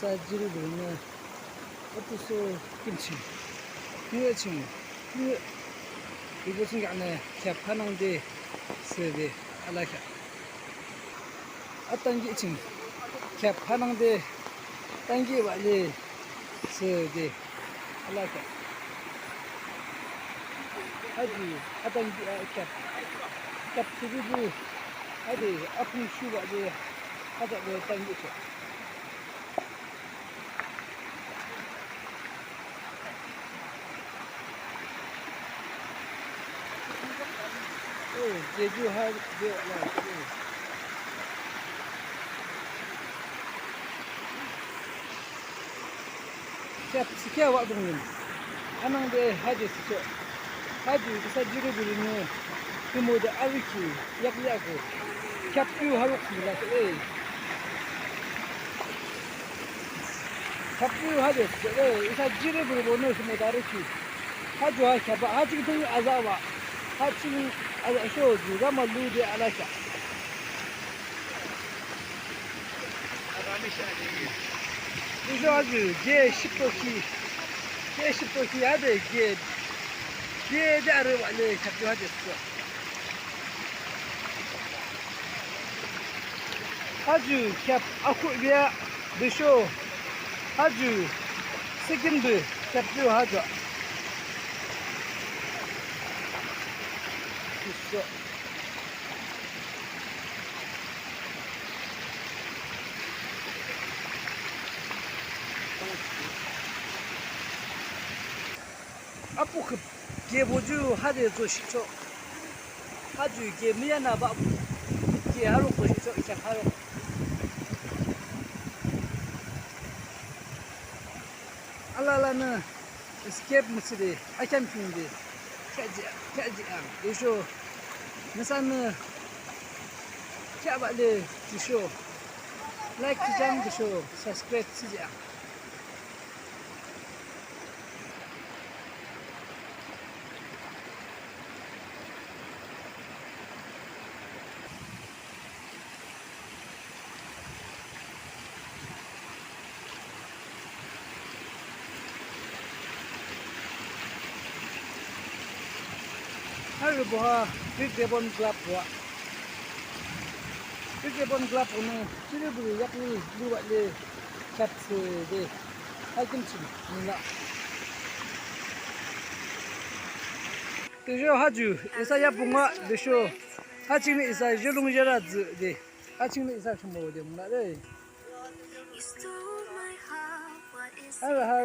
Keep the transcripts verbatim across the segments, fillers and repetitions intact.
Isa jipürübonü atsüso kim ching, kim ching, kim, ibo ching kheak nangde thsüde alakheah. Atanki ching kheak nangde tankibah le thsüde alakheah. Haju atanki a kheak, kheak thsübuh hade apung shubah le, hajale tankisho. Oh, Jeju ha, Jeju la, oh. Kheak thsükhi wa dunglim. Anangde haju thsücho. Haju isa jipürübonü rhimode arükhi yakli ako. Kheak piu haruk thsüla e. Kheak piu haju thsücho e. Isa jipürübonü rhimode arükhi. Haju ha kheakbah, ha ching thung azabah. Ha ching azasho ju rama lude alakheah. Tüsho haju ge shiptokhi, ge shiptokhi hade ge, ge de arübah le kheak ju haju thsücho. Haju kheak akhuhbe a, tüsho haju second de kheak ju haju. Tüsho apukhüp kebo ju hade zoshihchoh. Haju ke müyanabah ke haruk zoshihchoh, kheak haruk. Alalanü escape müthsüde akheam chingde kheakjih, kheakjih ang. Tüsho nüsanü kheahbah le tüsho like thsüjang tüsho subscribe thsüjang. Harübo ha Great River Club wa. Great River Club wonü jipürübo yakli lubah le kheak thsüde ha kim ching nila. Tüsho haju isa yapung a tüsho ha chingnü isa zhelung zhera thsüde. Ha chingnü isa rhimode mülade. Harü ha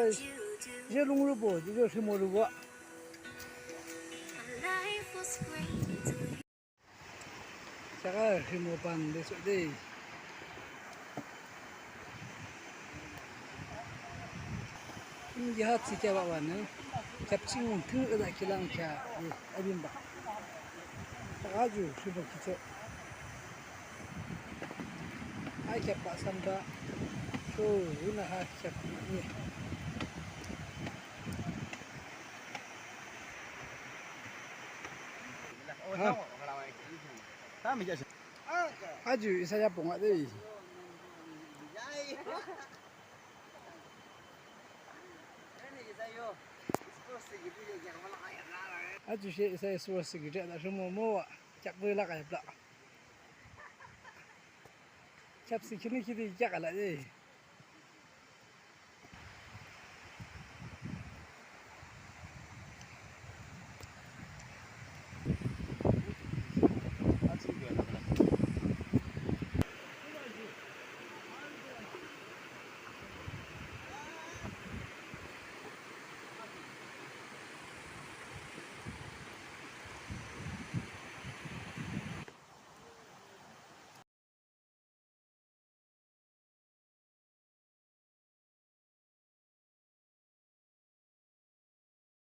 zhelungrübo tüsho rhimorübo. Saka rhimo ban de sode. Nüke ha thsükhi babanü kheak ching thüngü da kilang kheak de abinbah. Saka ju rhimokhichoh. Akheakbah samba. Sho yunü ha kheak ni. Haju isa yapung a de. Haju she isa sports secretary da rhimo mo wa kheak bela kheak bela. Kheak thsükhini khide kheak ala de.